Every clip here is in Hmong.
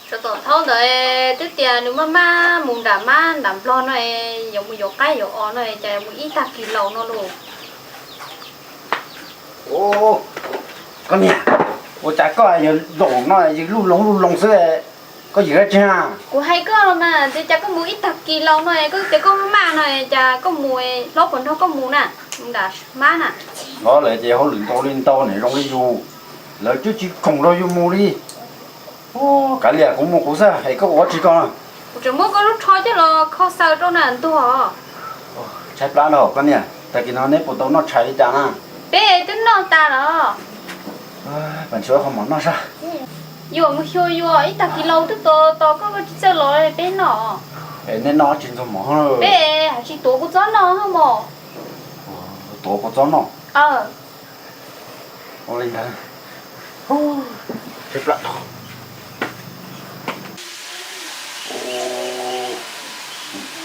Tsov tom thaub ntawd twb tias nws maj maj mus nram mab nram nplog no, yuav mus yuav qaib yuav os no, cas yuav mus ib tag kis laus no lauj. Koj niam, ua cas koj yawg zaum no yawg lub loo lub loo xwb, koj yawm dab tsi na? Kuv hais koj los mas, tias cas koj mus ib tag kis laus no, koj tias koj maj maj no, cas koj mus, hlob puas nrog koj mus na, mus nram mab na? Hlob lawv ces hauj lwm ntau li ntau niam zoo li yus, lawv twb tsis khoom nrog yus mus li. Kav liam, kuv mus kuv xwb, es koj ua dab tsi koj? Kuv tseem muab koj lub tsho coj los kho xaws rau na ntuag. Tshaib plab no koj niam, tag kis no neb puas tau noj tshais li cas na? Peb twb noj tas los. Pas ntshua qhov mov noj sab. Yuav mus xyuas yuav ib tag kis laus twb tos tos koj, koj tsis txawj los peb noj. Es neb noj tsis ntxuag mov? Peb hais tsis tuav kua txob noj mos. Tuav kua txob noj? Ua li ntawd, tshaib plab.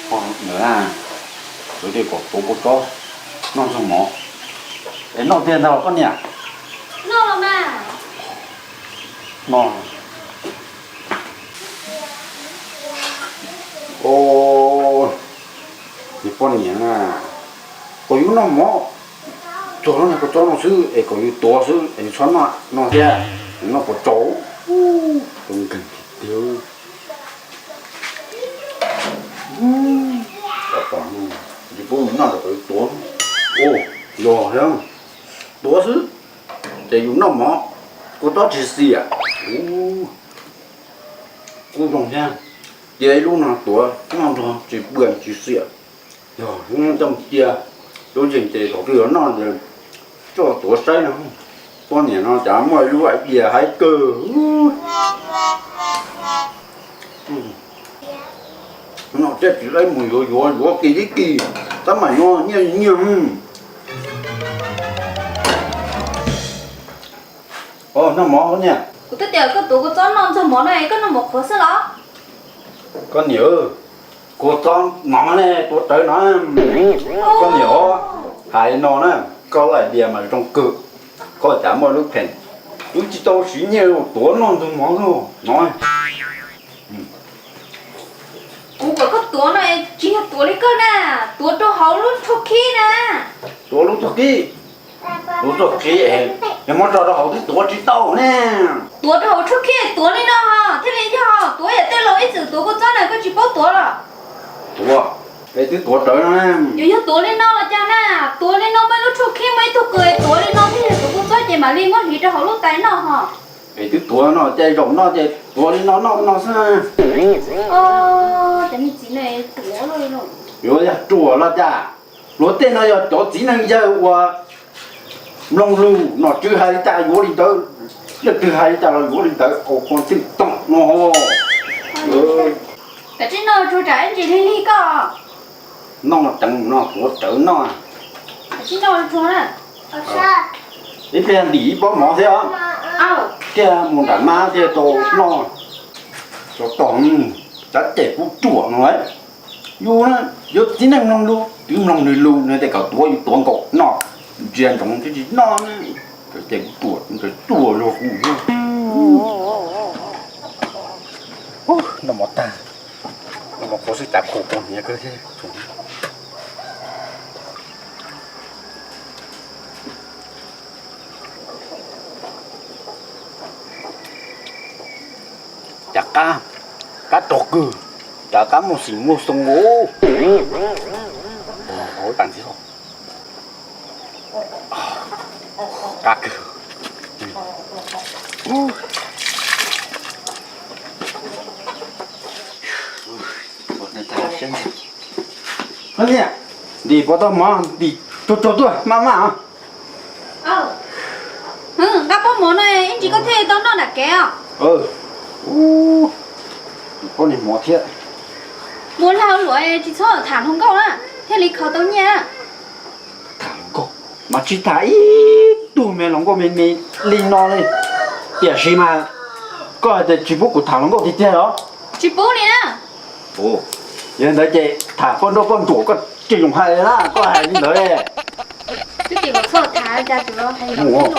Pog ntawd na, lawv tias kom tuav kua txob noj ntxuag mov, es noj tiag ntag koj niam? Noj los mas. Noj. Poj niam na, kom yus noj mov, txog lub niag kua txob no xwb es kom yus tuav xwb es yus txhob noj no thiab, noj puas tsau, zoo nkeeg tiag. Tsis pub nws noj, kom yus tuav. Yog thiab, tuav xwb ces yus noj mov, kua txob tsis xiam. Kuj zoo thiab, cia ib lub no tuav noj nrog tsis pw tsis xiam. Yog coj mus cia lub zeeg ces thaum twg yuav noj ces coj tuav saib no. Poj niam no cas muaj ib lub idea hais kawg. Noj thiab tsis laib mus yuav yuav yuav kis tib kis, tab mam yuav nyiaj nyiaj. Noj mov koj niam. Kuv twb tias koj tuav kua txob noj ntxuag mov no es koj noj mov qhuav xwb los? Koj niam, kua txob no ne, tuav rawv no. Koj niam, hais li no na, koj lub idea mas zoo kawg, koj cas muaj lub pheem, twb tsis tau siv nyiaj tuav noj ntxuag mov no. Kuv kom koj tuav no es tsis yog tuav li koj na, tuav rau hauv lub tshuaj khib na. Tuav lub tshuaj khib? Lub tshuaj khib es yog muab tso rau hauv twb tuav tsis tau ne. Tuav rau hauv tshuaj khib, tuav li no ho thiaj li yog, tuav yam tej laus ib txwm tuav kua txob na, koj tsis paub tuav los? Tuav, es twb tuav rawv no. Yog, yog tuav li no los cas na, tuav li no muaj lub tshuaj khib muaj ib tug kws tuav li no thiaj yog tuav kua txob ces mam li muab hliv rau hauv lub tais noj ho. Es twb tuav no ces zaum no ces tuav li no noj no xwb. Cov niag txiv neej ruam. Yuav yog ruam los cas, luag tej no yog cov txiv neej yawg uas mloog lus, nom tswv hais li cas yuav li ntawd, leej twg hais li cas los yuav li ntawd, ua kua twm toom no. Kav tsij noj tsuag tsam ib ntsis lig lig koj. Noj ceev no tuav rawv noj. Kav tsij noj tsuag na. Ib pliag ntim ib pob mov thiab, thiaj mus nram mab thiaj tau noj. Tsov tom, cav cem kuv ruam no. Yus na, yus txiv neej mloog lus, twb mloog nws lus nws tias kom tuav yus tuav nkaus noj, ntsia ntsoov twb tsis noj, cav cem kuv ruam, cav ruam luag kuv. Noj mov tag, noj mov qhuav xwb cav khuam poob hniav kawg thiab. Cas qab, qab rog kawg, cas qab muaj xim muaj xoo ua. Hauv tas ntxiv, qab kawg. Ntim puas tau mov, ntim tsuag tsuag tuaj maj maj os. Nqa pob mov no ib ntsis koj thiaj tau noj nram kev os. Pob niag mov thiab. Muaj lag luam tsis txhob tham hluas nkauj na, thiaj li kho tau nyiaj. Tham hluas nkauj mas tsis tham ib tug me hluas nkauj me me li no li. Tiam sis mas koj hais tias tsis pub kuv tham hluas nkauj tiag tiag los? Tsis pub li na. Yog li ntawd ces tham poj nrauj poj ntsuam koj tsis zoo hais li na, koj hais li ntawd. Twb tias kom txhob tham cas tsuas hais. Mus.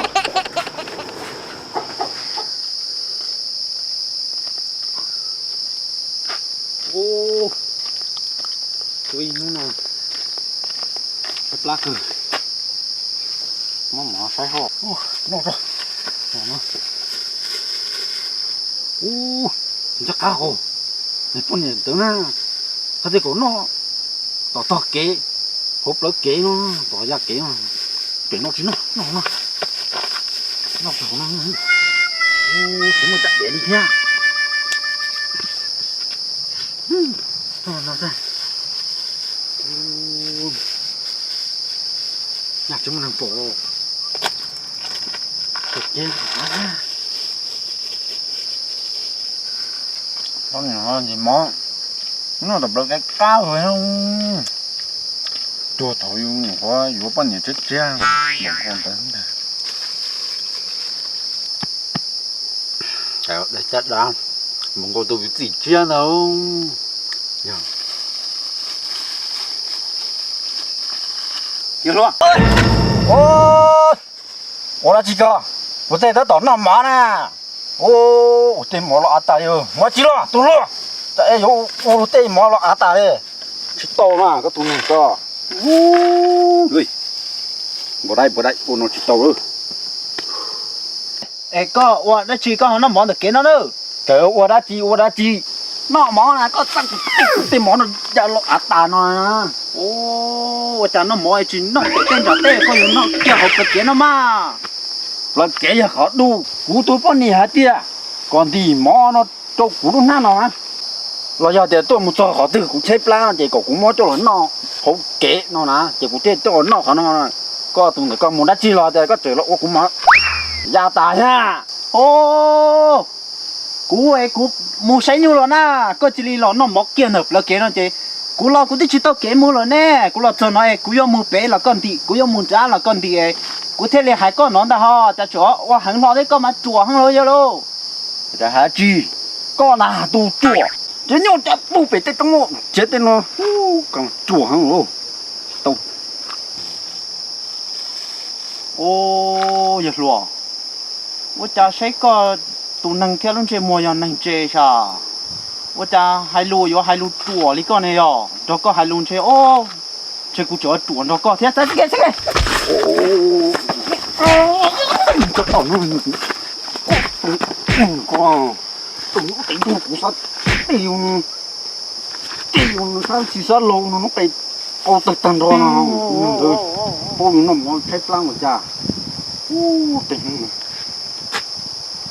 Ib hnub no saib plab kawg, muab mov saib ho noj tso. Ub, ncaj qab hauv, nws poj niam ntawd na, qhov tias kom noj tom tog kev, hauv plawv kev no, tom yaj kev no, pem no tsis noj, noj hauv no, noj hauv no, tsis muaj caj diav li thiab. Yaj tsis muaj neeg pom. Mov noj tom plawv kev qab, tuag thaum yus nyuam qhuav yuav poj niam tshiab tshiab npaum nkaus ntawd ntag. Daim caj dab npaum nkaus tus yus txim tshiab ntag. Yog luag, ua dab tsi koj? Kuv tej tab tom noj mov na. Ua tej mov los av tas li, mov tsis los tus luag, tas yuav ua luag tej mov los av tas li. Tsis tau na koj tus neeg koj. Npau dai npau dai ua no tsis tau lawm. Es koj ua dab tsi koj ho noj mov ntawm kev no na? Kawg ua dab tsi ua dab tsi? Noj mov na koj txaj kuv tej mov no ya los av tas no. Ua cas noj mov tsis noj pem tej nram tej, koj yuav noj kiag hauv plawv kev no mas. Plawv kev yog qhov du, kuv tus poj niam hais tias kom ntim mov no rau kuv lub hnab no na. Los yog tias tuaj mus txog qhov twg kuv tshaib plab no ces kom kuv muab coj los noj hauv kev no na, ces kuv thiaj coj los noj qhov no. Koj tus ntawm koj mus dab tsi los tias koj tseem los ua kuv mov ya tas thiab. Kuv es kuv mus saib nyuj los na, koj cia li los noj mov kiag ntawm plawv kev no ces kuv los kuv twb tsis tau kev mus lawm ne. Kuv los txog no es kuv yuav mus pem los koj ntim, kuv yuav mus nrad los koj ntim, kuv thiaj li hais koj no ntag ho. Cas tseem ua heev hlo thiab, koj mas ruam heev los yog lauj. Cas hais tsis, koj na tus ruam, ces nyuj cas pug pem tej roob, ces tej no koj ruam heev lauj. Tau. Yawg hluas, ua cas saib koj tus neeg thiab lub ntsej muag yog neeg tse sas? Ua cas hais lus yuav hais lus ruam li koj ne yog? Nrog koj hais lus ntshe, ntshe kuv tseem ruam nrog koj thiab. Xav xav xav, kuv xav tej, kuv xav tej, sab tsis sab laug no hnub qes qau tawg tag nrho no, ntawd paub yus noj mov tshaib plab ua cas. Ub, tej hnub no,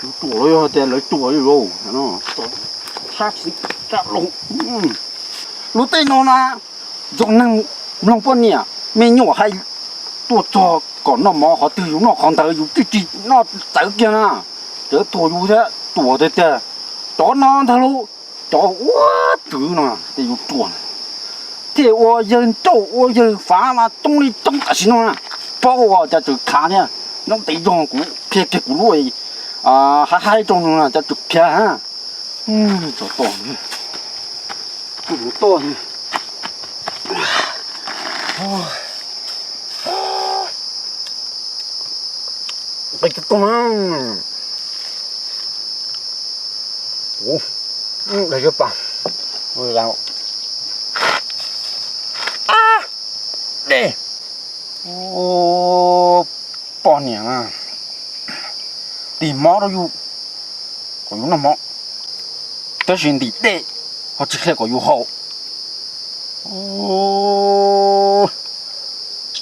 yus ruam los yog tias lawv ruam li lauj, sab xis sab laug. Lub tej no na, yog neeg mloog poj niam me nyuam hais tuaj txog kom noj mov qhov twg yus noj qhov ntawd, yus tsis tsis noj txawv kiag na, cawv tuag yus thiab ruam tiag tiag. Cov no ntag lauj, cov ua twv no ces yus ruam, thiaj ua yawg nrauj ua yawg fav mas coob li coob tam sim no na. Paub ua cas tseem khav thiab, nyob tes zog kuv qhia kiag kuv lub haib haib rau no cas tseem khav. Tsov tom, kuv mus toj, qe toj, kuv, dej, poj niam na, ntim mov rau yus kom yus noj mov, tab sis ntim dej ho tsis qhia kom yus haus.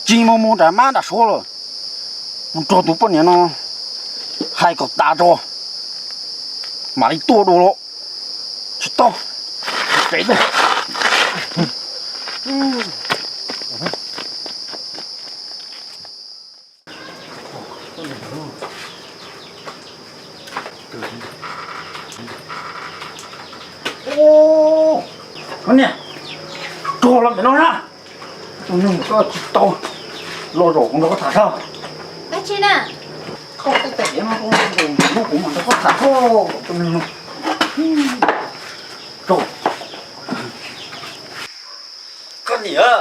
Tsis mus mus nram mab nram suav lawm, mus nrog tus poj niam no hais kom tas tso, mam li tuaj dua los tsis tau. Niam, rog los ntawm no na. Tus neeg koj tsis tau, los zaum kuv nrog koj tham saib. Dab tsi na? Koj tej tais diav no, hnub kuv mam nrog koj tham saib. Tus neeg no, koj niam,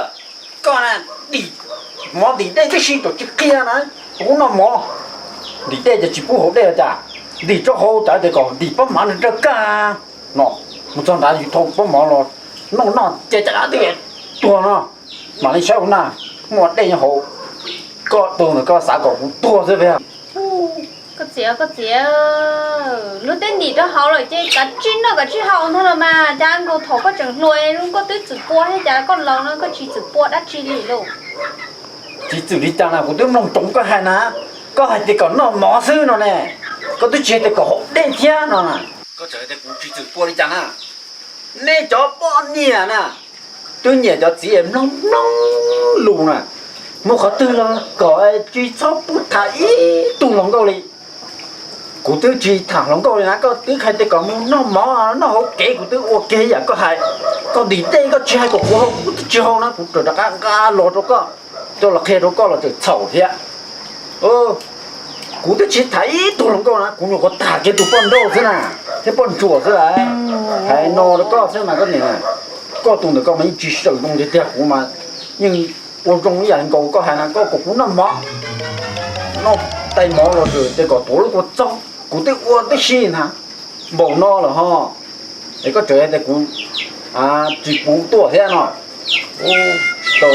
koj na, dim mov dim dej tib si, tsis qhia na. Kuv noj mov, dim dej ces tsis pub haus dej cas, dim tso hauv cawv ces kom dim pob mov nrawg kag no. Mus txog nrad yus thau pob mov los noj noj ces cas twb tuag no, mam li saib ua na, muaj dej nyob hauv, koj tuag ntawm koj xav kom kuv tuag xwb tiag. Koj txiv, koj txiv, luag tej ntim rau hauv lawm ces kav tsij noj kav tsij haus ntag los mas, cas nkaus thaum koj tseem hluas los koj twb txwm pua thiab, cas koj laus no koj tsis txwm pua dab tsi li lauj? Tsis txwm li cas na, kuv twb mloog tsoov koj hais na, koj hais tias kom noj mov xwb no ne, koj twb tsis hais tias kom haus dej thiab no na. Koj txawm hais tias kuv tsis txwm pua li cas na. Nej cov poj niam na, twb nyiam cov txiv es mloog mloog lus na, mus qhov twg los kom tsis txhob pub tham ib tug hluas nkauj li. Kuv twb tsis tham hluas nkauj li na, koj twb hais tias kom mus noj mov noj hauv kev, kuv twb ua kiag yam koj hais. Koj ntim dej koj tsis hais kom kuv haus, kuv twb tsis haus na, kuv txawm rov qab nqa los rau koj, coj los qhia rau koj los txawm txhaum thiab. Kuv twb tsis tham ib tug hluas nkauj na, kuv nyuam qhuav tham kiag tus poj nrauj xwb na, thiab poj ntsuam xwb las. Hais no rau koj xwb mas koj niam, koj tus ntawm koj mas yeej tsis sawm zoo tiag tiag, kuv mas yeej ua zoo ib yam nkaus koj hais na, koj kom kuv noj mov, noj tais mov los txawm tias kom tuav lub kua txob, kuv twb ua tib si na, npaum no lawm ho, es koj tseem hais tias kuv tsis puv tuaj thiab no. Tsis tau.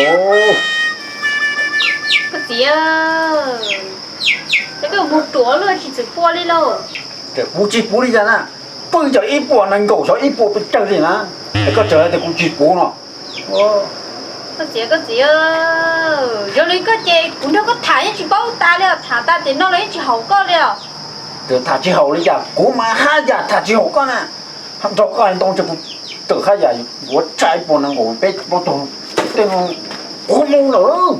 Koj txiv, ces koj mus ruam luaj tsis txwm pua li lauj. Ces kuv tsis puv li cas na, pw cov ib puas nees nkaum xyov ib puas pes tsawg li na, es koj tseem hais tias kuv tsis puv no. Koj txiv, koj txiv, yog li koj ces kuv nrog koj tham yeej tsis paub tas li os, tham tas ces no los yeej tsis haum koj li os. Txawm tham tsis haum li cas kuv mas haj yam tham tsis haum koj na. Nrog koj hais ntau ces kuv txawm haj yam yuav tsa ib puas nees nkaum peb puas tug tej no, kuv mus lawm.